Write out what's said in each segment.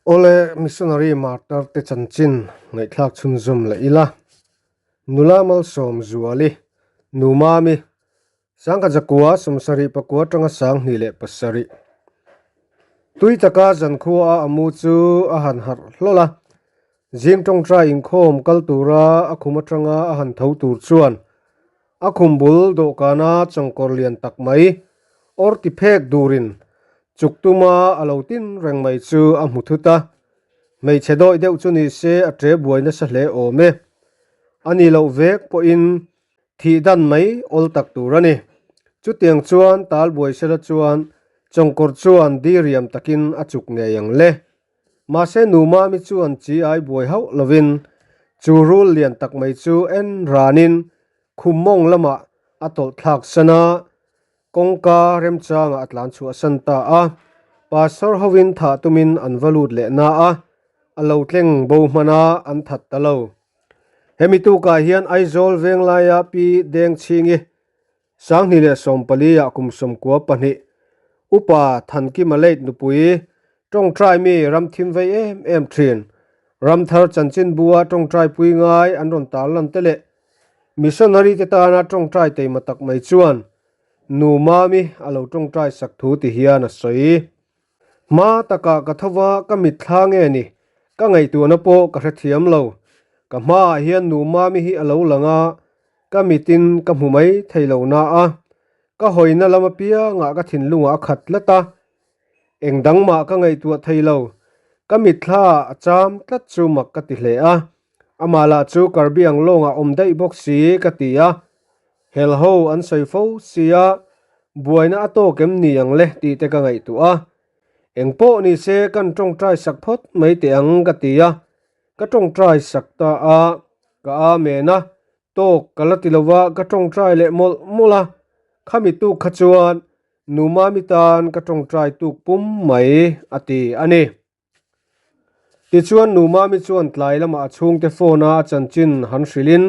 Awle, Missionary Martar te chanchin ngaihthlak chhunzawm leh ila. Nula Malsawm Zuali, Nu Mami, Sangkhat zakua sawmsarih pakua atanga sanghnih leh pasarih. Tui taka zankhua a amu chu a han harh hlawl a. Zing tawngtai inkhawm kal tura a khum atanga a han tho tur chuan a khum bul dawhkana chawngkawr lian tak mai awr ti phek durin Chuk tuma a lo tin reng mai chu a hmu thut a, hmeichhe dawih deuh chu ni se a ṭe buai nasa hle awm e. A ni loh vek pawhin thih dan mai awl tak tur a ni. Chutiang chuan tal buai sela chuan chawngkawr chuan diriam takin a chuk ngei ang le. Mahse nu Mami chuan chi ai buai hauh lovin chu rul lian tak mai chu en ranin khum mawng lamah a tawlh thlak san a, Kawngka remchangah a tlan chhuahsan ta a, Pastor hovin thah tumin an va lut leh na a, a lo tleng bo hman a, an that ta lo. Hemi tukah hian Aizawl Venglaia Pi Dengchhingi, 2014 ah kum 12, Upa Thankima late nupui, tawngtai mi ramthim vei em em thin, Ramthar chanchinbua tawngtai pui ngai an rawn tarlan te leh Missionary te tana tawngtai teima tak mai chuan Nu Mami a lo tawngtai sak thu ti hian a sawi. Hma takah ka tho va, ka mitthla nge ni? Ka ngaihtuahna pawh ka hrethiam lo. Ka hmaah hian Nu Mami hi a lo lang a, ka mitin ka hmu mai thei lo na a. Ka hawina lam apiangah ka thinlungah a khat tlat a, Eng dang mah ka ngaihtuah thei lo. Ka mitthla ah a cham tlat chu mak ka ti hle a. Amah lah chu Karbi ang lawngah awm daih bawk si ka ti a. Hel ho an sawi fo sia, buaina a tawk em ni ang le tih te ka ngaihtuah a. Eng pawh ni se kan tawngtai sak phawt mai teh ang ka ti a. Ka tawngtai sak ta a, ka amen a. Tawk ka la ti lova ka tawngtai leh mawlh mawlh a. Khami tuk kha chuan Nu Mami tan ka tawngtai tuk pum mai a ti a ni. Tichuan Nu Mami chuan tlai lamah a chhungte phone a a chanchin han hrilhin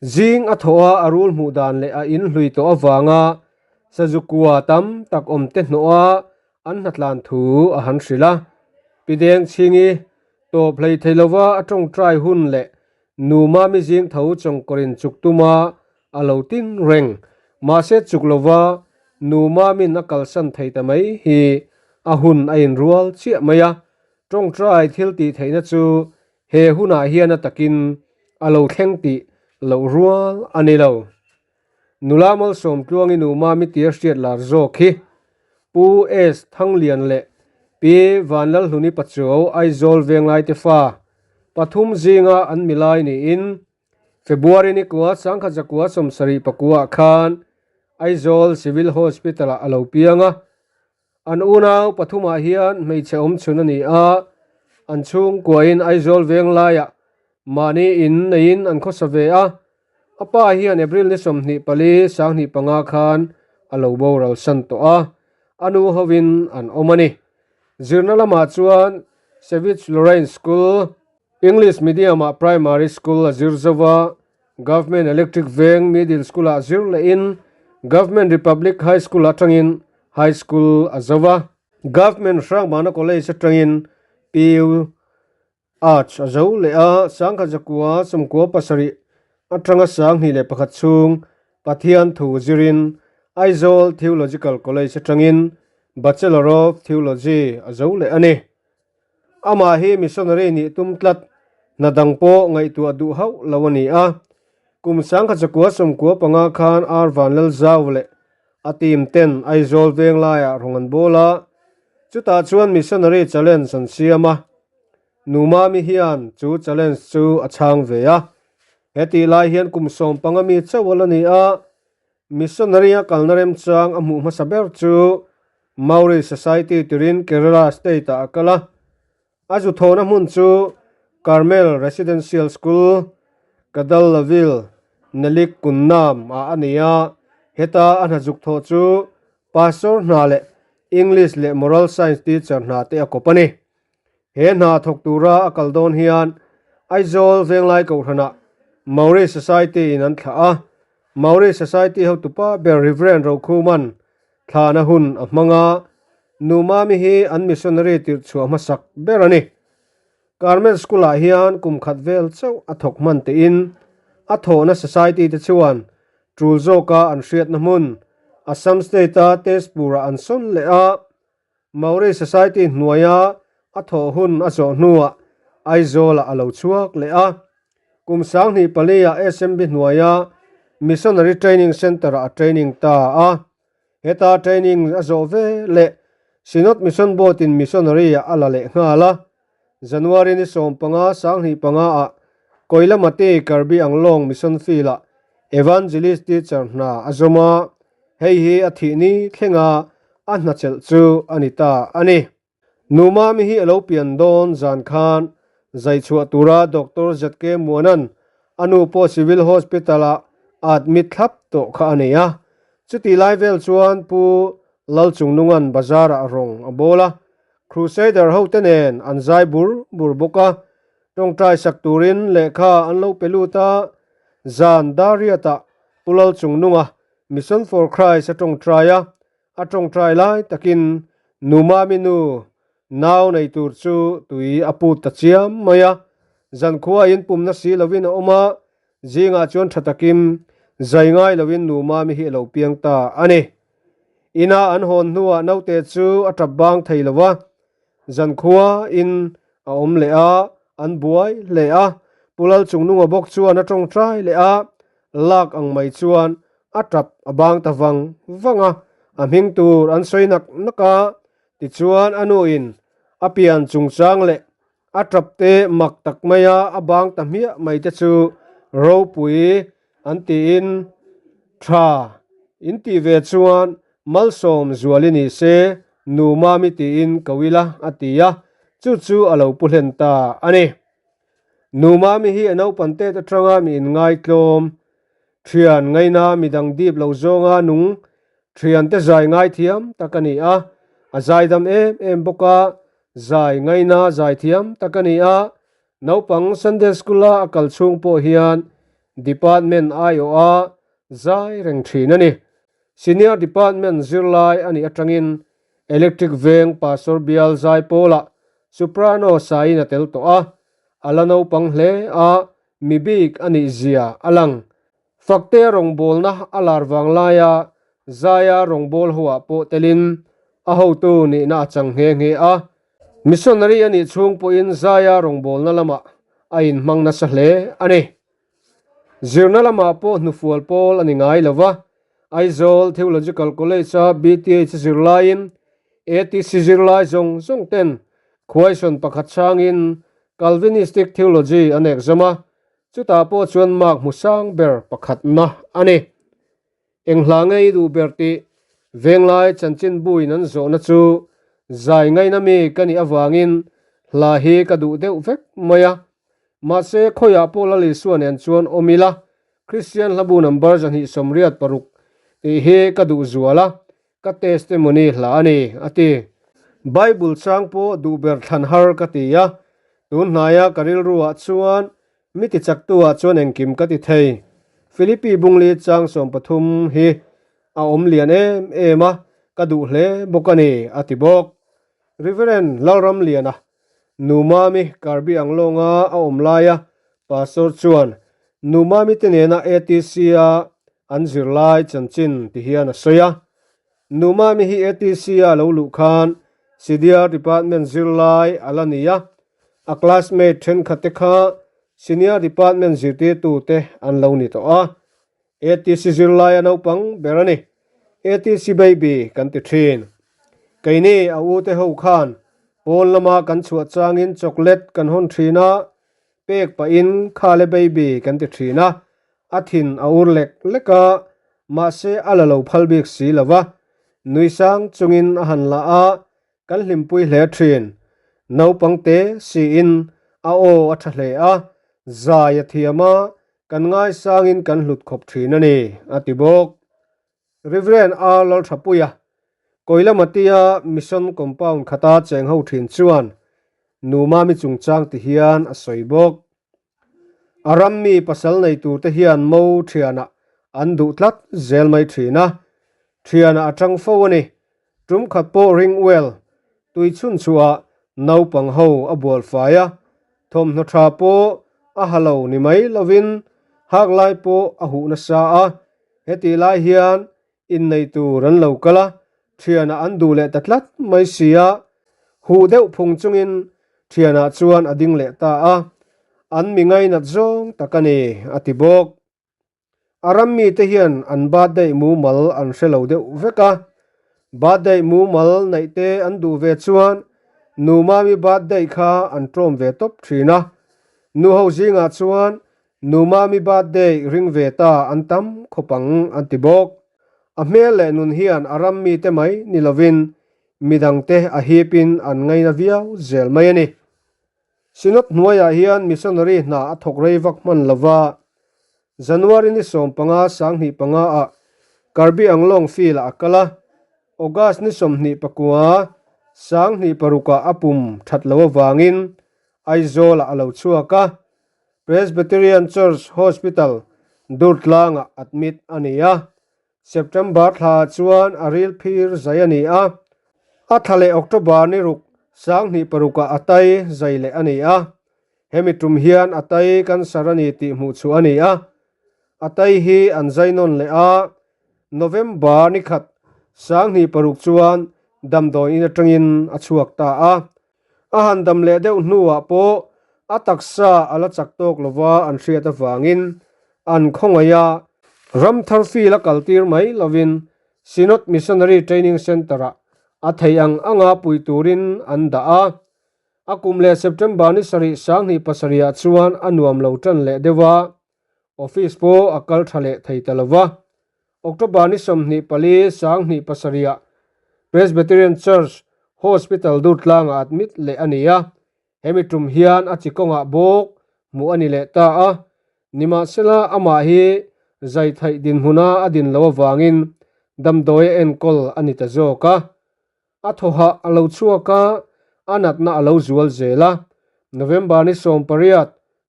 zing a thawh a a rul hmuh dan leh a in hlui tawh avanga sazukua tam tak awm te hnawh a an hnatlan thu a han hrilh a. Pi Dengchhingi tawp hlei thei lova a tawngtai hun leh Nu Mami zing tho chawngkawrin chuk tuma a lo tin reng. Mahse chuk lova Nu Mamin a kalsan thei ta mai hi a hun a inrual chiah mai a. Tawngtai thil tih theihna chu he hunah hian a takin a lo thleng tih loh rual a ni lo. Nula Malsawmtluangi Nu Mami tia hriat lar zawk hi Pu S Thanglian leh Pi Vanlalhluni Pachuau Aizawl Venglaite fa pathum zinga an milai niin February ni kua sangkhat zakua sawmsarih pakuaah khan Aizawl Civil Hospital-ah a lo piang a. An unau pathumah hian hmeichhe awm chhun a ni a, an chhungkuain Aizawl Venglaiah mahni in neiin an khawsa ve a. A pa hian April ni 24, 2005 khan a lo boral san tawh a, a nu hovin an awm a ni. Zirna lamah chuan Savage Lorraine School, English Medium-ah Primary School a zir zo va, Government Electric Veng Middle School-ah zir lehin Government Republic High School atangin High School a zo va. Government Hrangbana College atangin PU Arts a zo leh a, sangkhat zakua sawmkua pasarih atanga 2001 chhung Pathian thu zirin Aizawl Theological College atangin Bachelor of Theology a zo leh a ni. Amah hi missionary nih tum tlat, hna dang pawh ngaihtuah duh hauh lo a ni a. Kum 1995 khan R Vanlalzau leh a team ten Aizawl Venglaiah rawn an bawl a, chutah chuan missionary challenge an siam a. Nu Mami hian chu challenge chu a chhang ve a. He tih lai hian kum 15 mi chauh a la ni a, Missionary a kalna remchang a hmuh hmasa ber chu Maori Society tirin Kerala state-ah a kal a. A zu thawhna hmun chu Carmel Residential School, Kadallavil, Nelik Kunnam ah a ni a. Heta a hna zuk thawh chu Pastor hna leh English leh Moral Science teacher hna te a kawp a ni. He hna thawk tura a kal dawn hian Aizawl Venglai Kohhranah Maori Society in an thlah a. Maori Society hotupa ber Reverend Rokhuman thlahna hun a hmang a. Numami hi an missionary tirh chhuah hmasak ber a ni. Carmel School-ah hian kum khat vel chauh a thawk hman tein a thawhna society te chuan tul zawka an hriatna hmun Assam State-a Tezpur-ah an sawn leh a. Maori Society hnuaia a thawh hun a zawh hnuah Aizawl-ah a lo chhuak leh a. Kum 2004-ah SMB hnuaia Missionary Training Centre-ah a training ta a. Heta training a zawh ve leh Synod Mission Board-in Missionary-ah a la leh nghal a. January ni 15, 2005-ah Koilamati Karbi Anglong Mission Field-ah Evangelist Teacher hna a zawm a. Hei hi a thih ni thlenga a hnachelh chu a ni ta a ni. Numami hi a lo pian dawn zan khan zai chhuah tura Doctor ZK Muana'n a nu pawh Civil Hospital-ah a admit thlap tawh kha a nei a. Chutih lai vel chuan Pu Lalchungnunga'n bazar-ah rawng a bawl a, Crusader hote nen an zai bur bur bawk a. Tawngtai sak turin lehkha an lo pe lut a, zan Dariat-ah Pu Lalchungnunga Mission for Christ a tawngtai a, a tawngtai lai takin Numami nu nau nei tur chu tui a put ta chiam mai a, zankhua in pumna si lovin a awm a, zingah chuan tha takin zai ngai lovin Numami hi a lo piang ta a ni. Ina an hawn hnuah naute chu a tap bang thei lo va, zankhua in a awm leh a, an buai hle a, Pu Lalchungnunga bawk chuan a tawngtai leh a, lak ang mai chuan a tap a bang ta vang vang a, a hming tur an sawi nak nak a, tichuan a nuin a pian chungchang leh a tap te mak tak maia a bang ta hmiah mai te chu ropui an tiin tha in tih ve chuan Malsawm Zuali ni se nu Mami tiin ko ila a ti a, chu chu a lo pu hlen ta a ni. Nu Mami hi a naupan tet atanga mi inngaitlawm, thian ngaina midang dip lo zawnga nung thiante zai ngaithiam tak a ni a, a zaidam em em bawk a, zai ngaina zaithiam tak a ni a, naupang Sunday School-a a kal chhung pawh hian department aiawha zai reng thin a ni. Senior Department zirlai a nih atangin Electric Veng Pastor Bial zai pawlah Soprano saiin a tel tawh a, a la naupang hle a, mi bik a nih zia a lang. Fakte rawngbawlna a lar vang laia zaia rawngbâwl hoah pawh telin a hotu nihna a chang nghe nghe a. Missionary a nih chhung pawhin zaia rawngbawlna lamah a inhmang nasa hle a ni. Zirna lamah pawh hnufual pawl a ni ngai lo va, Aizawl Theological College-a BTH zirlaiin ATC zirlai zawng zawng ten question pakhat changin Calvinistic Theology an exam a, chutah pawh chuan mark hmu sang ber pakhatna a ni. Eng hla nge i duh ber tih Venglai chanchinbuin an zawhna chu zai ngaina mi ka nih avangin hla hi ka duh deuh vek mai a. Mahse, khawiah pawh Lal Isua nen chuan awm ila, Kristian hlabu number 286 tih hi ka duh zual a, ka testimony hla a ni, a ti. Bible chang pawh duh ber thlan har ka ti a, tun hnaia ka rilruah chuan Mi ti chaktu-ah chuan engkim ka ti thei. Philippi Bungli chang 13 hi a awm lian em em a, ka duh hle bawk a ni, a ti bawk. Reverend Lalramliana, Nu Mami Karbi Anglawnga a awm laia Pastor chuan Nu Mami te nena ATC-a an zirlai chanchin ti hian a sawi a. Nu Mami hi ATC-a lo luh khan Senior Department zirlai a la ni a, A classmate thenkhat te kha Senior Department zirtirtu te an lo ni tawh a, ATC zirlai a naupang ber a ni. ATC baby kan ti thin. Keini a u te ho khan pawn lama kan chhuah changin chocolate kan hawn thin a, pek pahin khale baby kan ti thin a, a thin a ur lek lek a, mahse a la lo phal bik si lo va, nui sang chungin a han la a, Kan hlimpui hle thin. Naupang te siin a aw a tha hle a, zai a thiam a, kan ngaisangin kan hlut khawp thin a ni, a ti bawk. Rev. R. Lalthapuia, Koilamatia Mission Compound khata cheng ho thin chuan Nu Mami chungchang ti hian a sawi bawk. A rammi pasal nei turte hian mo thianah an duh tlat zel mai thin a, thianah a tang fo a ni. Tum khat pawh ring well tui chhun chhuah naupang ho a bual fai a, thawmhnaw tha pawh a ha lo ni mai lovin hak lai pawh a huh nasa a, hetih lai hian innei tur an lo kal a, thianah an duh leh ta tlat mai si a, huh deuh phung chungin thianah chuan a ding leh ta a, an mi ngainat zawng tak a ni a ti bawk. A ram mite hian an birthday mumal an hre lo deuh vek a, birthday mumal neih te an duh ve chuan nu Mami birthday kha an ṭawm ve tawp ṭhin a, nu ho zingah chuan nu Mami birthday ring ve ta an tam khawp ang an ti bawk. A hmel leh nun hian a ram mite mai ni lovin midangte a hipin an ngaina viau zel mai a ni. Synod hnuaiah hian missionary hna a thawk rei vak hman lo va, January ni 15 25 ah Karbi Anglong field ah a kal a, August ni 29 26 ah a pum that lo avangin Aizawl ah a lo chhuak a, Presbyterian Church Hospital Durtlang ah admit a ni a. September thla chuan a ril phir zai a ni a, a thla leh October ni ruk 2006 ah a tai zai leh a ni a. Hemi tum hian a tai cancer a ni tih hmuh chhuah a ni a, a tai hi an zai nawn leh a, November ni khat 2006 chuan damdawi in atangin a chhuak ta a. A han dam leh deuh hnuah pawh a taksa a la chak tawk lova an hriat avangin an khawngaih a, Ramthar field a kaltir mai lovin Synod Missionary Training Centre-ah a thei ang anga pui turin an dah a. A kum leh September ni sarih 2007 ah chuan a nuam lo tan leh deuh a, office pawh a kal tha leh thei ta lova. October ni 24 2007 ah Presbyterian Church Hospital Durtlangah admit leh a ni a, hemi tum hian a chi kawngah bawk hmuh a ni leh ta a, nimahsela amah hi zai theih dinhmuna a din loh avangin damdawi a enkawl a ni ta zawk a. A thawhah a lo chhuak a, a natna a lo zual zel a. November ni 18,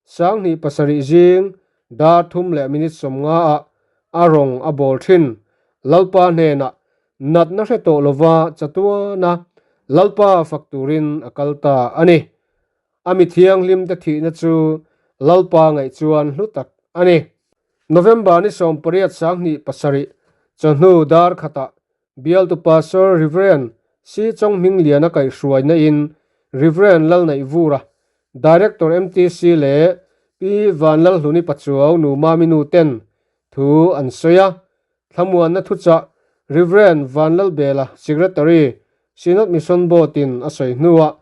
2007 zing dar thum leh minute 50 ah a rawng a bawl thin. Lalpa hnenah natna hre tawh lova chatuana Lalpa fak turin a kal ta a ni. A mi thianghlimte thihna chu Lalpa ngaih chuan hlu tak a ni. November ni 18, 2007 chawhnu dar khatah Bialtu Pastor Rev. C. Chawnghmingliana kaihhruaina in Rev. Lalneihvura, Director MTC leh Pi Vanlalhluni Pachuau nu Mami nu ten thu an sawi a. Thlamuanna thuchah Rev. Vanlalbela, Secretary, Synod Mission Board in a sawi hnuah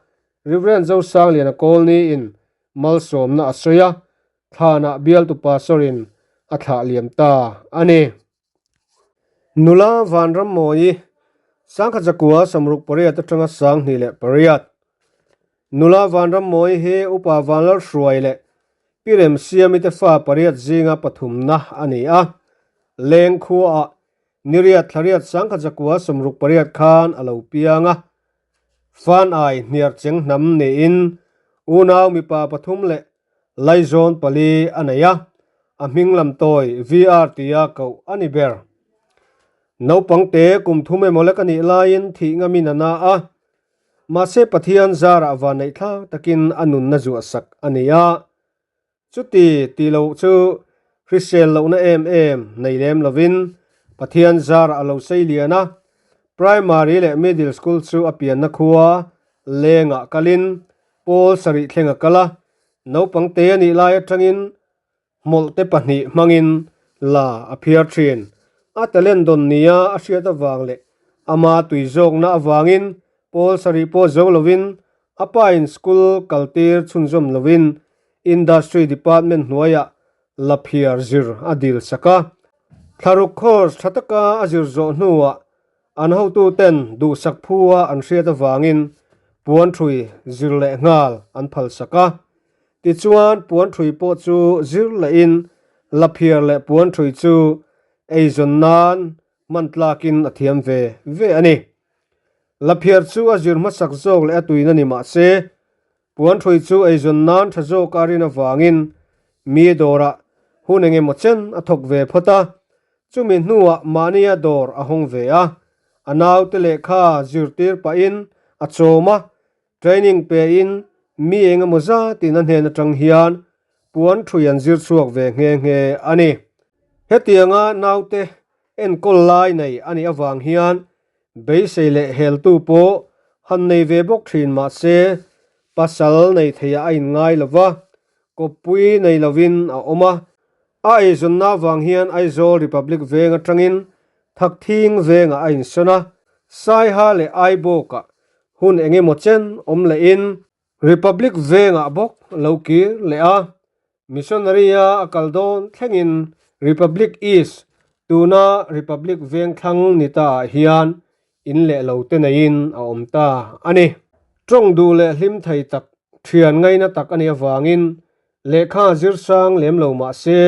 Rev. Zosangliana Kawlni in malsawmna a sawi a, thlanah Bialtu Pastor in a thlah liam ta a ni. Nula Vanrammawi, 1968 atanga 2008. Nula Vanrammawi hi Upa Vanlalhruai leh Pi Remsiami te fa pariat zinga pathumna a ni a. Leng khuaah Niriat Thlariat 1968 khan a lo piang a. Fan ai hniar cheng hnam niin unau mipa pathum leh Laizawn pali a nei a, a hming lam tawi VR tia koh a ni ber. Naupang te kum thum emaw lek a nih laiin thih ngamin a na a, mahse Pathian zarah vanneih thlak takin a nunna zuah sak a ni a. Chuti tih loh chu hrisel lohna em em nei lem lovin Pathian zarah a lo sei lian a, Primary leh Middle School chu a pianna khua lengah kalin Pawl sarih thleng a kal a, naupang te a nih lai atangin hmawlh te pahnih hmangin la a phiar thin. A talent dawn nia a hriat avang leh ama tui zawkna avangin pawl sarih pawh zo lovin a pain school kaltir chhunzawm lovin Industry Department hnuaiah la phiar zir a dil sak a. Thlaruk course tha taka a zir zawh hnuah An hotuten duhsak phua an hriat avangin puanthui zir leh nghal an phalsak a. Tichuan puanthui pawh chu zir lehin laphiar leh puanthui chu eizawn nan hman tlakin a thiam ve ve a ni. Laphiar chu a zir hmasak zawk leh a tuina ni mah se, puanthui chu eizawn nan tha zawk a rin avangin mi dawrah hun engemaw chen a thawk ve phawt a. Chumi hnuah mahnia dawr a hawng ve a, A naute lehkha zirtir pahin a chawm a, training pein mi eng emaw zatin a hnen atang hian puan thui an zir chhuak ve nghe nghe a ni. Hetianga naute enkawl lai nei a nih avang hian beisei leh heltu pawh han nei ve bawk thin mah se pasal nei theiah a inngai lo va, kawppui nei lovin a awm a. A eizawnna avang hian Aizawl Republic veng atangin Thakthing vengah a insawn a, Saiha leh Aibawkah hun eng emaw chen awm lehin Republic vengah bawk lo kir leh a, Missionary-a a kal dawn thlengin Republic East, tuna Republic veng thlang ni ta ah hian in leh lo te neiin a awm ta a ni. Tawng duh leh hlim thei tak, thian ngaina tak a nih avangin lehkha zir sang lem lo mah se,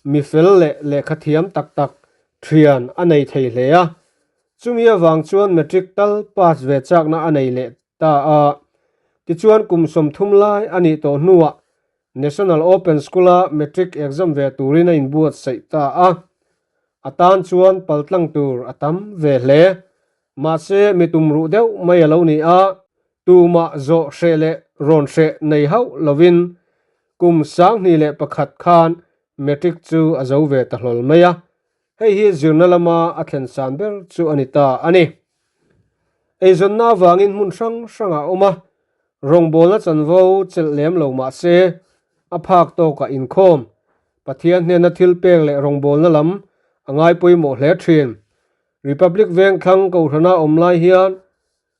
mi fel leh lehkha thiam tak tak thian a nei thei hle a. Chumi avang chuan matric tal pass ve chakna a nei leh ta a. Tichuan kum 30 lai a nih tawh hnuah National Open School-a matric exam ve turin a inbuatsaih ta a. A tan chuan paltlang tur a tam ve hle. Mahse, mi tumruh deuh mai a lo ni a, tumah zawh hreh leh rawn hreh nei hauh lovin kum 2001 khan matric chu a zo ve ta hlawl mai a. Hei hi zirna lama a thlen san ber chu a ni ta a ni. Eizawnna avangin hmun hrang hrangah a awm a, rawngbawlna chanvo chelh lem lo mah se, a phak tawkah inkhawm, Pathian hnena thil pek leh rawngbawlna lam a ngai pawimawh hle thin. Republic Vengthlang Kohhrana awm lai hian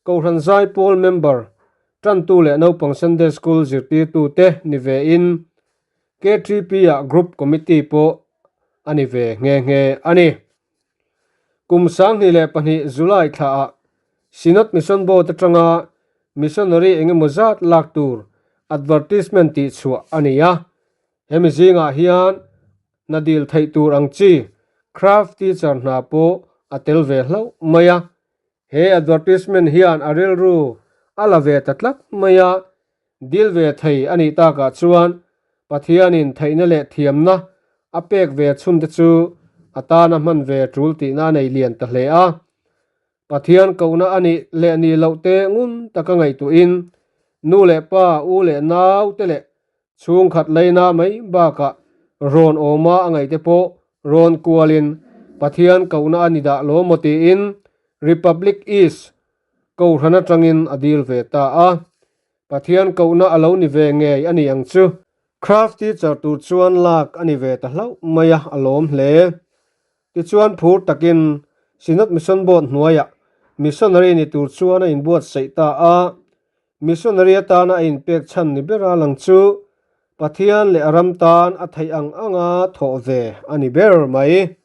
Kohhran Zaipawl member, tantu leh naupang Sunday School zirtirtute ni vein KTP-ah Group Committee pawh a ni ve nghe nghe a ni. Kum 2002 July thlaah Synod Mission Board atanga missionary eng emaw zat lak tur advertisement tih chhuah a ni a. Hemi zingah hian hna dil theih tur ang chi craft teacher hna pawh a tel ve hlauh mai a. He advertisement hian a rilru a la ve ta tlat mai a. Dil ve thei a nih takah chuan Pathianin theihna leh thiamna a pek ve chhunte chu a tana hman ve tul tihna a nei lian ta hle a. Pathian kohna a nih leh nih loh te ngun taka ngaihtuahin nu leh pa, u leh nau te leh chhungkhat leina mai bakah rawn awma a ngaihte pawh rawn kualin Pathian kohna a ni dah lo maw tiin Republic East Kohhran atangin a dil ve ta a. Pathian kohna a lo ni ve ngei a ni ang chu. Craft teacher tur chuan lak a ni ve ta hlauh mai a, a lawm hle. Tichuan phur takin Synod Mission Board hnuaiah missionary ni tur chuan a inbuatsaih ta a. Missionary atana a inpek chhan ni bera lang chu Pathian leh a ram tan a theih ang anga thawh ve a ni ber mai.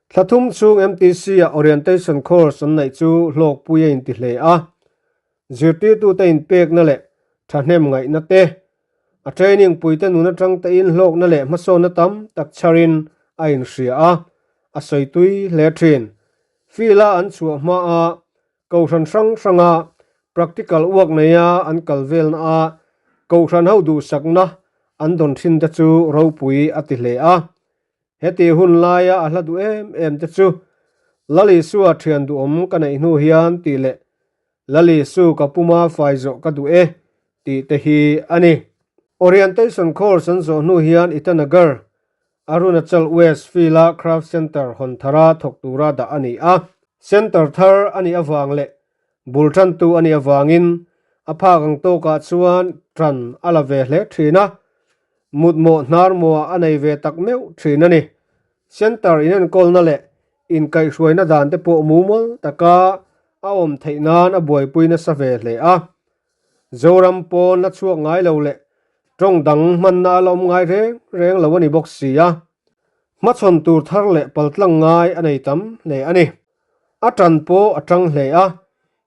Thla thum chhung MTC-ah orientation course an neih chu hlawkpui a inti hle a. Zirtirtute inpekna leh thahnem ngaihna te, a training puite nun atang tein hlawkna leh hmasawnna tam tak chharin a inhria a, a sawi tui hle thin. Field-a an chhuah hmaa Kohhran hrang hranga practical work neia an kal velna a Kohhran ho duhsakna an dawn thin te chu ropui a ti hle a. Heti hun laia a hla duh em em te chu Lal Isua thian duhawm ka neih hnu hian tih leh Lal Isu ka puma fai zawh ka duh e tih te hi a ni. Orientation course an zawh hnu hian Itanagar, Arunachal West Field-a Craft Centre hawn thara thawk tura dah a ni a. Centre thar a nih avang leh bul tantu a nih avangin a phak ang tawkah chuan tan a la ve hle thin a, mutmawh hnarmawh a nei ve tak meuh thin a ni. Centre inenkawlna leh inkaihhruaina dan te pawh mumal taka a awm theih nan a buaipui nasa ve hle a. Zoram pawn la chhuak ngai lo leh tawng dang hmanna a la awm ngai reng reng lo a ni bawk si a, hmachhawn tur thar leh paltlang ngai a nei tam hle a ni. A tan pawh a tang hle a,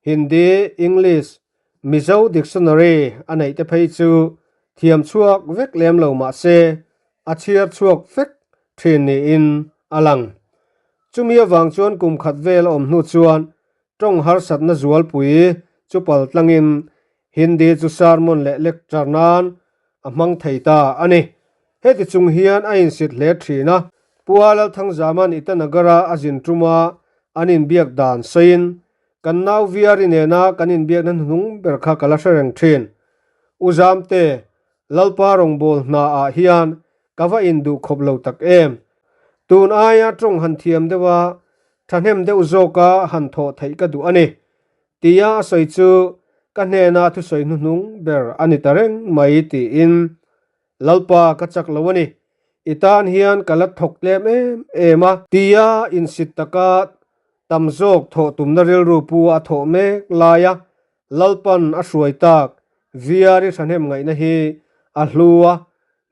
Hindi, English, Mizo dictionary a neih te phei chu thiam chhuak vek lem lo mah se a chhiar chhuak vek thin niin a lang. Chumi avang chuan kum khat vel a awm hnu chuan Tawng harsatna zualpui chu paltlangin Hindi chu sermon leh lecture nan a hmang thei ta a ni. Heti chung hian a insit hle thin a, Pu Lalthangzaman Itanagar-a a zin tuma an inbiak dan sawiin. Kan nau Viari nena kan inbiakna hnuhnung ber kha ka la hre reng thin. U Zamte, Lalpa rawngbâwl hnaah hian ka va induh khawp lo tak em? Tun aia tawng han thiam deuh a, thahnem deuh zawka han thawh theih ka duh a ni. Tia a sawi chu ka hnena thusawi hnuhnung ber a ni ta reng mai tiin Lalpa ka chak lo a ni. I tan hian ka la thawk tlem em em a. Tia insit taka tam zawk thawh tumna rilru pu a thawh mek laia Lalpan a hruai tak Viari thahnem ngaihna hi a hlu a,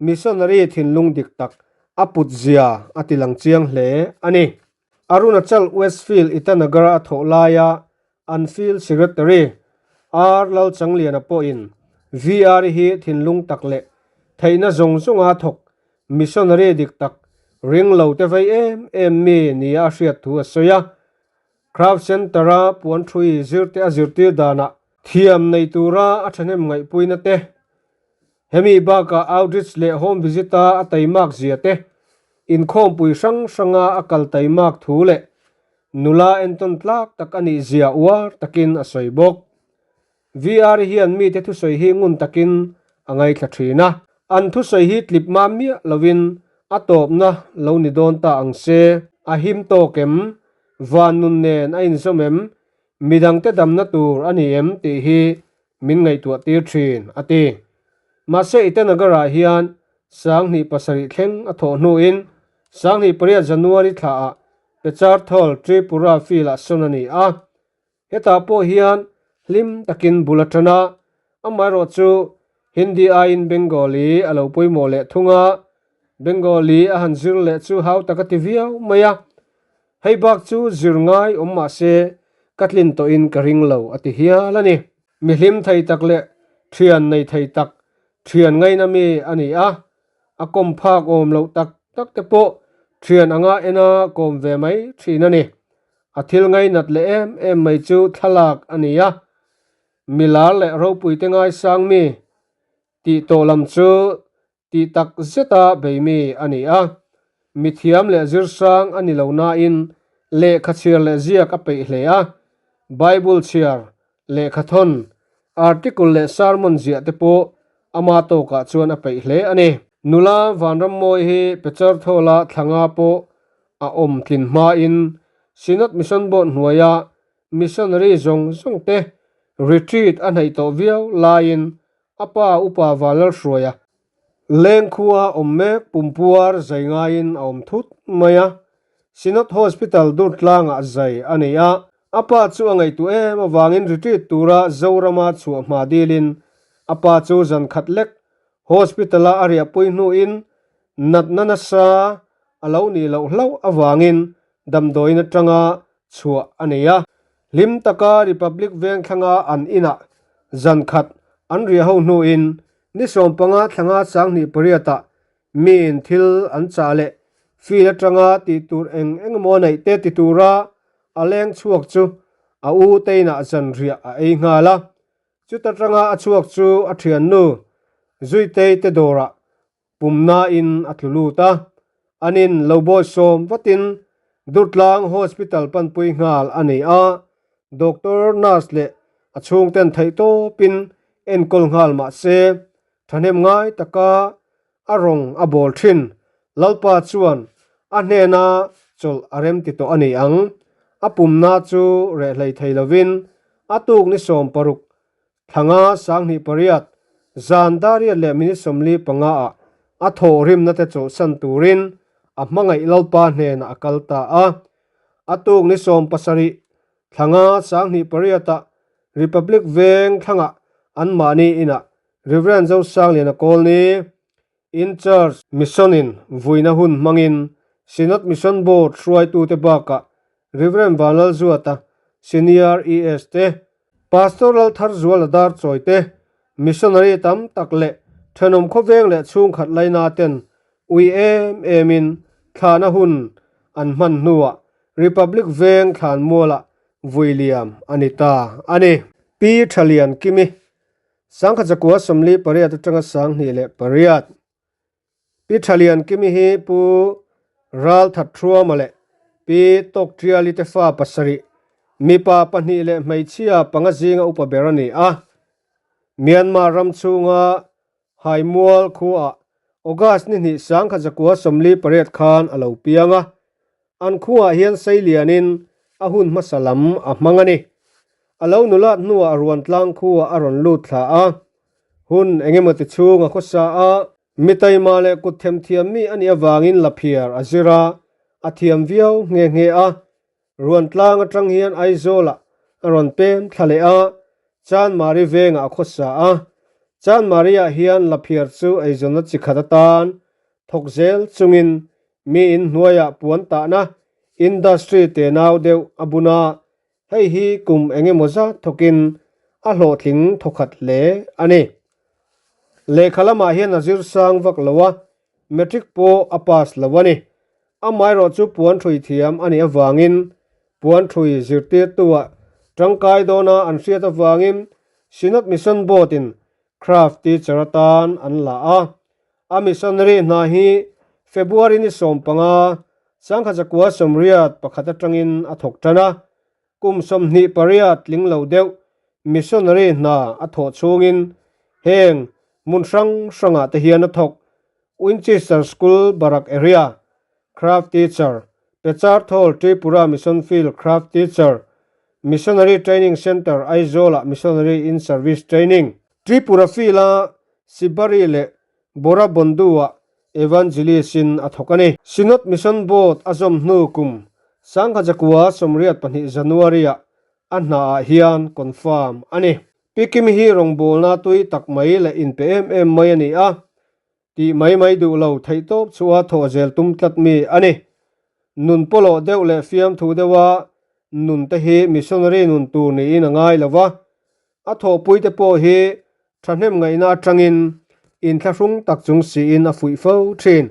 missionary thinlung dik tak a put zia a ti lang chiang hle a ni. Arunachal Westfield Itanagar a thawh laia an Field Secretary R Lalchangliana pawhin VR hi thinlung tak leh theihna zawng zawnga thawk missionary dik tak ring lo te vei em em mi nia a hriat thu a sawi a. Craft Centre-a puanthui zirte a zirtir danah thiam nei tura a thahnem ngaihpuina te, hemi bakah outreach leh home visit-a a taimak zia te, inkhawmpui hrang hranga a kal taimak thu leh nula entawn tlak tak a nih zia uar takin a sawi bawk. VR hian mite thusawi hi ngun takin a ngaithla thin a, an thusawi hi tlip mam miah lovin a tawpna lo ni dawn ta ang se, a him tawk em? Van nun nen a inzawm em? Midangte damna tur a ni em tih hi min ngaihtuah tir thin, a ti. Mahse Itanagar-ah hian 2007 thleng a thawh hnuin 2008 January thlaah Pecharthal, Tripura field-ah sawn a ni a. Hetah pawh hian hlim takin bul a tan a, amaherawh chu Hindi aiin Bengali a lo pawimawh leh thung a, Bengali a han zir leh chu hau tak a ti viau mai a. Hei bak chu zir ngai awm mah se ka tlin tawhin ka ring lo a ti hial a ni. Mi hlim thei tak leh thian nei thei tak, thian ngaina mi a ni a, a kawm phak awm loh tak tak te pawh thian anga ena kawm ve mai thin a ni. A thil ngainat leh em em mai chu thlalak a ni a, milar leh ropuite ngaisang mi tih tawh lam chu tih tak zeta bei mi a ni a, mithiam leh zirsang a ni lo nain lehkha chhiar leh ziak a peih hle a, Bible chhiar, lehkha thawn, article leh sermon ziah te pawh ama tawkah chuan a peih hle a ni. Nula Vanrammawi hi Pecharthawla thlanga pawh a awm tlin hmain Synod Mission Board hnuaia missionary zawng zawng te retreat a hnaih tawh viau laiin a pa upa Vanlalhruaia Lengkhua awm mek pumpuar zai ngaiin a awm thut mai a, Synod Hospital Durtlangah zai a nei a, a pa chu a ngaihtuah em avangin retreat tura Zorama chhuah hma dilin a pa chu zan khat lek Hospital-a a riahpui hnuin natna nasa a lo nih loh hlauh avangin damdawiin atanga chhuah a nei a. Hlim taka Republic Vengthlanga an inah zan khat an riah ho hnuin ni 15 thlanga 2008-ah miin thil an chah leh field atanga tih tur eng eng emaw neih te ti tura a leng chhuak chu a u te inah zan riah a ei nghal a. Chuta tanga a chhuak chu a thiannu Zuitei te dawrah pumnain a tlu lut a, anin lo bawisawm vatin Durtlang Hospital panpui nghal a ni a, doctor, nurse leh a chhungten theihtawpin enkawl nghal mah se thahnem ngai taka a rawng a bawl thin. Lalpa chuan a hnena chawlh a rem ti tawh a ni ang. A pumna chu reh hlei thei lovin a tuk ni 16 Thlanga 2008 zan dariat leh minute 45 ah a thawhrimna te chawlhsan turin a hmangaih Lalpa hnenah a kal ta a. A tuk ni 17 Thlanga 2008 ah Republic Veng thlangah anmahni inah Rev. Zosangliana Kawlni, In Church Mission-in vuina hun hmangin Synod Mission Board hruaitute bakah Rev. Vanlalzuata, Senior ES te, Pastor Laltharzuala Darchawi te, Missionary tam tak leh thenawm khawveng leh chhungkhat laina ten ui em emin thlahna hun an hman hnuah Republic Veng thlanmualah vui liam a ni ta a ni. Pi Thalian Kimi 1948 atanga 2008. Pi Thalian Kimi hi Pu Ralthat Thruama leh Pi Tawkṭiali te fa pasarih Mipa pahnih leh hmeichhia panga zinga upa ber a ni a. Myanmar ram chhunga Haimual khuaah August ni hnih 1948 khan a lo piang a. An khuaah hian Seilianin a hun hmasa lam a hmang a ni. A lo nulat hnuah Ruantlang khuaah a rawn lut thla a. Hun engemaw ti chhung a khawsa a. Mi taima leh kut themthiam mi a nih avangin laphiar a zir a, a thiam viau nghe nghe a. Ruantlang atang hian Aizawlah a rawn pem thla leh a, Chanmari vengah a khawsa a. Chanmari-ah hian laphiar chu eizawnna chi khat atan thawk zel chungin mi inhnuaiah puan tahna industry tenau deuh a bun a, Hei hi kum eng emaw zat thawkin a hlawhtling thawkhat hle a ni. Lehkha lamah hian a zir sang vak lo a, matric pawh a pass lo a ni. Amaherawhchu puan ṭhui thiam a nih avangin puan ṭhui zirtirtuah ṭangkai dawna an hriat avangin Synod Mission Board-in craft teacher atan an la a. A missionary hna hi February ni 15, 1981 atangin a thawk tan a, kum 28 tling lo deuh missionary hna a thawh chhungin heng hmun hrang hrangah te hian a thawk, Winchester School Barak Area, Craft Teacher, Pecharthol Tripura Mission Field Craft Teacher, Missionary Training Centre Aizawl-ah Missionary in Service Training. Tripura Field-a Sibari leh Borabondu-ah Evangelist-in a thawk a ni. Synod Mission Board a zawm hnu kum 1982 January-ah a hnaah hian confirm a ni. Pi Kimi hi rawngbawlna tui tak mai leh inpe em em mai a ni a, tih mai mai duh lo theihtawp chhuah thawh zel tum tlat mi a ni. Nun pawlawh deuh leh fiamthu deuha nun te hi missionary nun tur niin a ngai lo va, A thawhpuite pawh hi thahnem ngaihna atangin inthlahrung tak chung siin a fuih fo thin.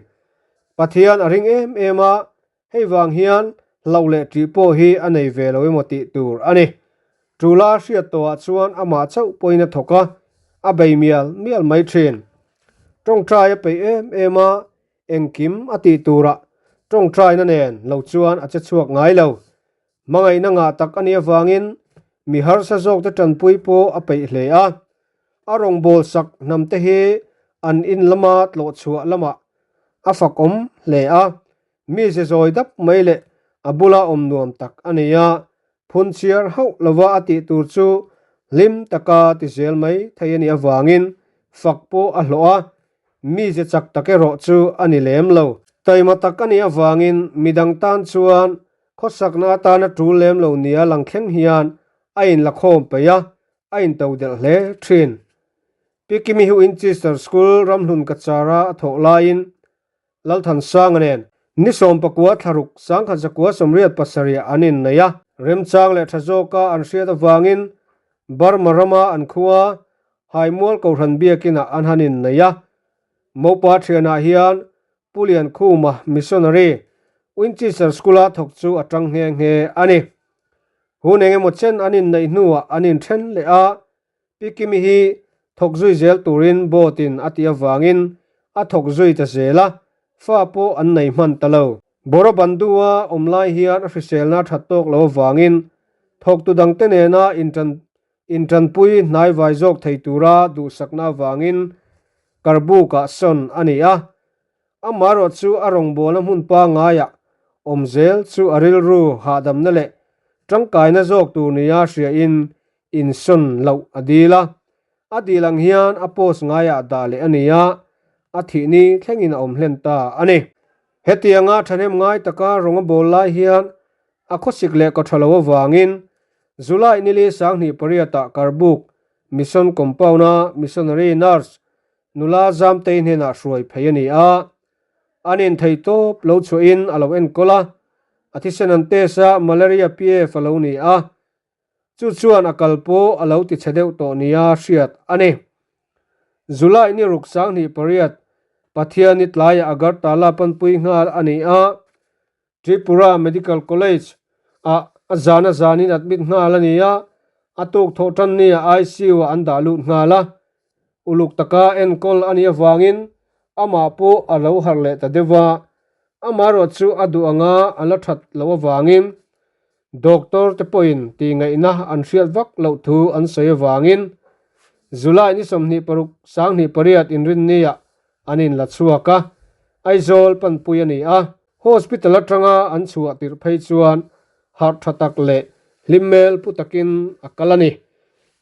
Pathian a ring em em a, hei vang hian hlauh leh ṭih pawh hi a nei ve lo emaw tih tur a ni. Ṭula a hriat tawhah chuan amah chauh pawhin a thawk a, a bei mial mial mai thin. Ṭawngṭai a peih em em a, engkim a tih turah ṭawngṭaina nen lo chuan a che chhuak ngai lo. Hmangaihna ngah tak a nih avangin mi harsa zawkte tanpui pawh a peih hle a. A rawngbâwl sak hnamte hi an in lama tlawh chhuah lamah a fakawm hle a. Mi ze zawi dap mai leh a bula awm nuam tak a ni a. Phun chhiar hauh lova a tih tur chu hlim taka ti zel mai thei a nih avangin fak pawh a hlawh a. Mi ze chak tak erawh chu a ni lem lo. Taima tak a nih avangin midang tan chuan Khawsakna atana tul lem lo nia lang thleng hian a inlakhawm peih a, a into delh hle thin. Pi Kimi hi Winchester School ramhlun Kachara a thawh laiin Lalthansanga nen ni 19 thlaruk 1987 an innei a. Remchang leh tha zawka an hriat avangin Burma rama an khua Haimual Kohhran Biakinah an han innei a. Mopa thianah hian Pu Liankhuma Missionary, Winchester School-a thawk chu a tang nghe nghe a ni. Hun eng emaw chen an inneih hnuah an inthen leh a, Pi Kimi hi thawk zui zel turin board-in a tih avangin a thawk zui ta zel a, fa pawh an nei hman ta lo. Borobandua awm lai hian a hriselna that tawk lo avangin thawktu dangte nena intanpui hnaivai zawk thei tura duhsakna avangin Karbukah sawn a ni a. Amaherawh chu a rawngbawlna hmun pangaiah awm zel chu a rilru hahdamna leh tangkaina zawk tur nia hriain insawn loh a dil a. A dil ang hian a post ngaiah dah leh a ni a, a thih ni thlengin a awm hlen ta a ni. Hetianga thahnem ngai taka rawng a bawl lai hian a khawsik leh kaw tha lo avangin July nili 2008-ah Karbuk Mission Compound-a Missionary Nurse nula Zamtei hnenah hruai phei a ni a. An inthei tawp lo chhuahin a lo enkawl a, a thisen an test a, Malaria PF a lo ni a. Chu chuan a kal pawh a lo tichhe deuh tawh nia hriat a ni. July ni ruk 28 Pathiani tlaiah Agartala panpui nghal a ni a. Tripura Medical College ah a zan a zanin admit nghal a ni a, a tuk thawh tan nia ICU ah an dah lut nghal a. Uluk taka enkawl a nih avangin amah pawh a lo harh leh ta deuh a, amaherawh chu a duh anga a la that loh avangin. Doctor te pawhin tihngaihna an hriat vak loh thu an sawi avangin July ni 26, 2008 inrinniah an inla chhuak a, Aizawl panpui a ni a. Hospital atanga an chhuah tirh phei chuan harh tha tak leh hlim hmel pu takin a kal a ni.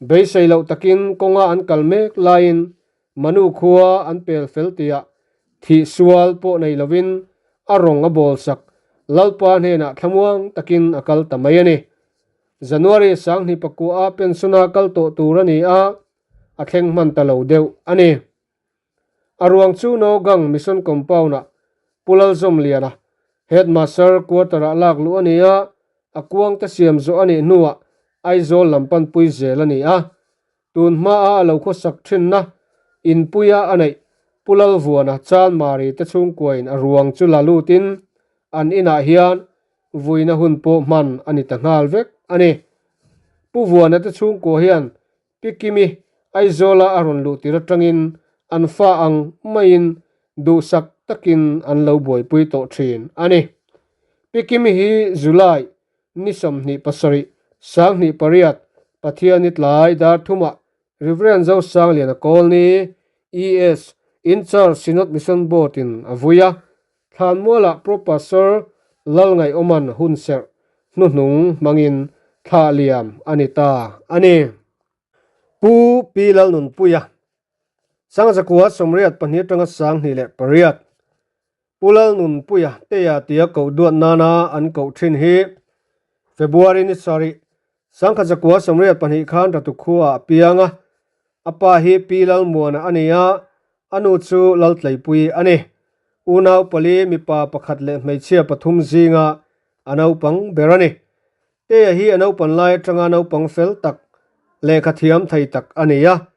Beisei loh takin kawnga an kal mek laiin Manu khua an pel fel tihah thih sual pawh nei lovin a rawng a bawl sak Lalpa hnenah thlamuang takin a kal ta mai a ni. January 2009 a pension a kal tawh tur a ni a, a thleng hman ta lo deuh a ni. A ruang chu Naugang Mission Compound-ah Pu Lalzawmliana, Headmaster quarter-ah lak luh a ni a, a kuangte siam zawh a nih hnuah Aizawl lam panpui zel a ni a. Tun hmaa a lo khawsak thinna inpuia a neih Pu Lalvuana Chanmari te chhungkuain a ruang chu la lutin an inah hian vuina hun pawh hman a ni ta nghal vek a ni. Pu Vuana te chhungkua hian Pi Kimi Aizawla a rawn luh tir atangin an fa ang maiin duhsak takin an lo buaipui tawh thin a ni. Pi Kimi hi July ni 27, 2008, Pathiani tlai dar thumah Rev. Zosangliana Kawlni, ES, Incharge Synod Mission Board in a vui a, Thlanmualah Pro Pastor Lalngaihawman hunserh hnuhnung hmangin thlah liam a ni ta a ni. Pu Pi Lalnunpuia, Sangzakua 82 atanga 2008. Pu Lalnunpuia Teia tia koh duat nana an koh thin hi February ni sarih, 1982 khan Ratukhua a piang a, a pa hi Pi Lalmuana a ni a, a nu chu Laltleipui a ni. Unau pali mipa pakhat leh hmeichhia pathum zinga a naupang ber a ni. Teia hi a naupan lai atanga naupang fel tak, lehkha thiam thei tak a ni a.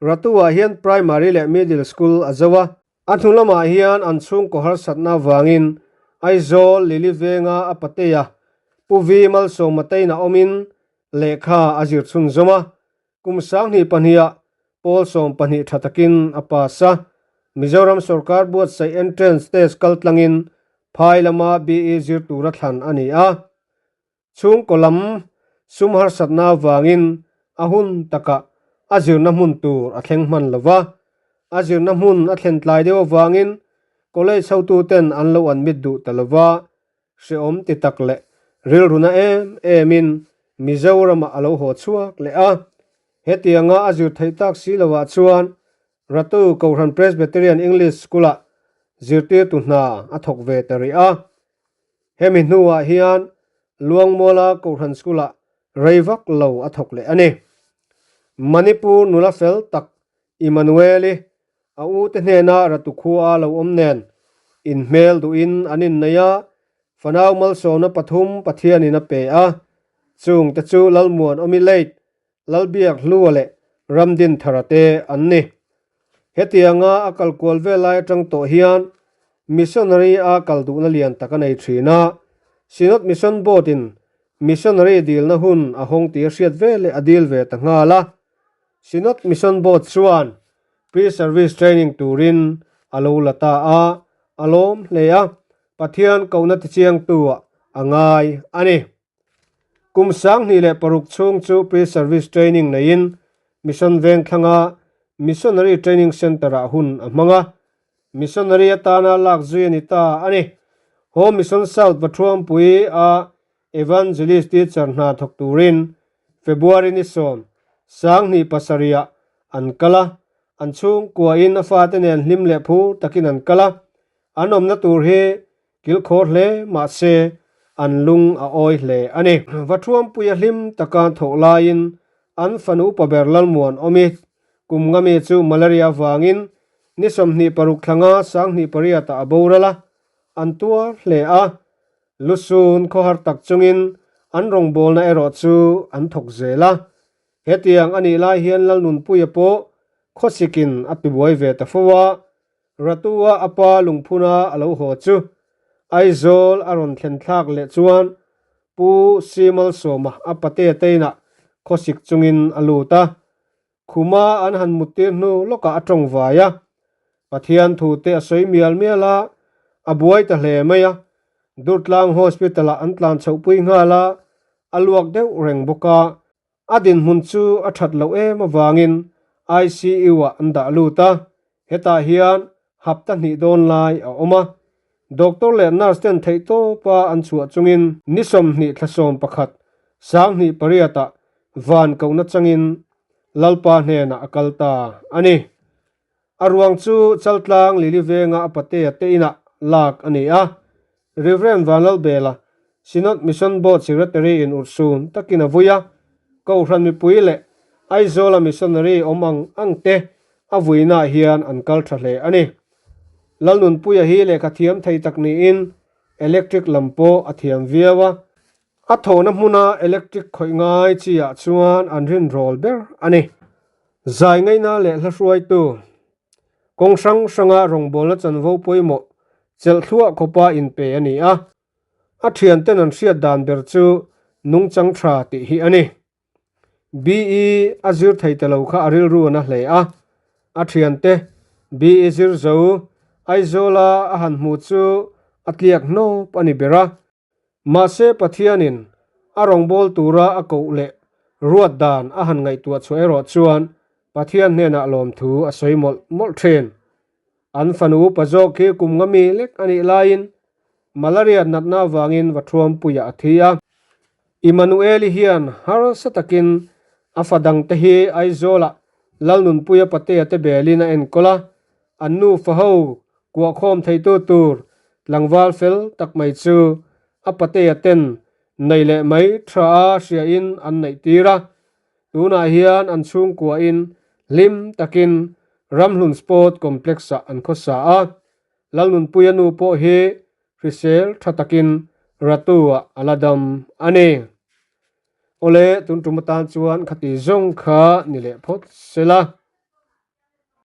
Ratu-ah hian primary leh middle school a zo a. A hnu lamah hian an chhungkaw harsatna avangin Aizawl Lily Venga a patea Pu Vi Malsawma tein a awmin lehkha a zir chhunzawm a. Kum 2002 ah pawl 12 tha takin a pass a. Mizoram sorkar buatsaih entrance test kaltlangin phai lama BE zir tura thlan a ni a. Chhungkaw lam sum harsatna avangin a hun takah a zirna hmun tur a thleng hman lo va, a zirna hmun a thlen tlai deuh avangin college hotuten an lo admit duh ta lo va, hrehawm ti tak leh rilruna em emin Mizoramah a lo haw chhuak leh a. Hetianga a zir theih tak si loah chuan Ratu Kohhran Presbyterian English School-ah zirtirtu hna a thawk ve ta rih a. Hemi hnuah hian Luangmuala Kohhran School-ah rei vak lo a thawk leh a ni. Manipur nula fel tak Emmanuel-i a ute hnena Ratu khua lo awm nen inhmel duhin an innei a, fanau malsawmna pathum Pathianin a pe a, chungte chu Lalmuan Awmi Late, Lalbiak Hlua leh Ramdin Thara te an ni. Hetianga a kal kual vel lai atang tawh hian missionary a kal duhna lian tak a nei thin a, Synod Mission Board in missionary dilna hun a hawng tih a hriat ve leh a dil ve ta nghal a. Synod Mission Board chuan pre-service training turin a lo la ta a, a lawm hle a, Pathian kohna tichiangtu ah a ngai a ni. Kum 2006 chhung chu pre-service training neiin Mission Vengthlanga Missionary Training Centre-ah hun a hmang a, missionary atana lak zui a ni ta a ni. Home Mission South Vathuampui a Evangelist teacher hna thawk turin February ni 10, 2007-ah an kal a, an chhungkuain a fate nen hlim leh phur takin an kal a, an awmna tur hi Kilkhawr hle mahse an lung a awi hle a ni. Vathuampuia hlim taka thawh laiin an fanu upa ber Lalmuan awmi kum nga mi chu malaria avangin ni 26 thlanga 2008 ah a boral a, an tuar hle a. Lusun khawhar tak chungin an rawngbawlna erawh chu an thawk zel a. Hetiang a nih lai hian Lalnunpuia pawh khawsikin a tibuai ve ta fo a, Ratua a pa lungphuna a lo haw chu Aizawl a rawn thlen thlak leh chuan Pu Simalsawma a pate teinah khawsik chungin a lut a. Khuma an han muttir hnu lawkah a tawng vai a. Pathian thute a sawi mial mial a, a buai ta hle mai a. Durtlang Hospital-ah an tlan chhohpui nghal a. A luak deuh reng bawk a, a dinhmun chu a that loh em avangin ICU-ah an dah lut a, hetah hian hapta hnih dawn lai a awm a. Doctor leh nurse ten theihtawpa an chhuah chungin ni 20 thla 11 2008-ah van kohna changin Lalpa hnenah a kal ta a ni. A ruang chu Chaltlang Lili venga a patea te inah lak a ni a. Rev. Vanlalbela, Synod Mission Board Secretary in urhsun takin a vui a, Kohhran mipui leh Aizawla missionary awm ang ang te a vuinaah hian an kal tha hle a ni. Lalnunpuia hi lehkha thiam thei tak niin electric lam pawh a thiam viau a. A thawhna hmuna electric khawih ngai chi ah chuan an rinrawl ber a ni. Zai ngaihna leh hla hruaitu kawng hrang hranga rawngbawlna chanvo pawimawh chelh thluah khawpa inpe a ni a. A thianten an hriat dan ber chu nungchang tha tih hi a ni. BE a zir thei ta lo kha a rilru a na hle a. A thiante BE zir zo Aizawla a han hmu chu a tliak hnawp a ni ber a. Mahse Pathianin a rawngbâwl tura a koh leh ruat dan a han ngaihtuah chhuah erawh chuan Pathian hnenah lawmthu a sawi mawlh mawlh thin. An fanu upa zawk hi kum nga mi lek a nih laiin malaria natna avangin va thuampuiah a thi a. Immanueli hian harsa takin a fa dangte hi Aizawlah Lalnunpuia Patea te belin a enkawl a, An nufa ho kuahkhawm theitu tur tlangval fel tak mai chu a patea ten nei leh mai tha a hriain an neih tir a. Tunah hian an chhungkuain hlim takin Ramhlun Sport Complex-ah an khawsa a. Lalnunpuia nu pawh hi hrisel tha takin Ratu-ah a la dam a ni. Awle, tun tum atan chuan khati zawng kha ni leh phawt se la.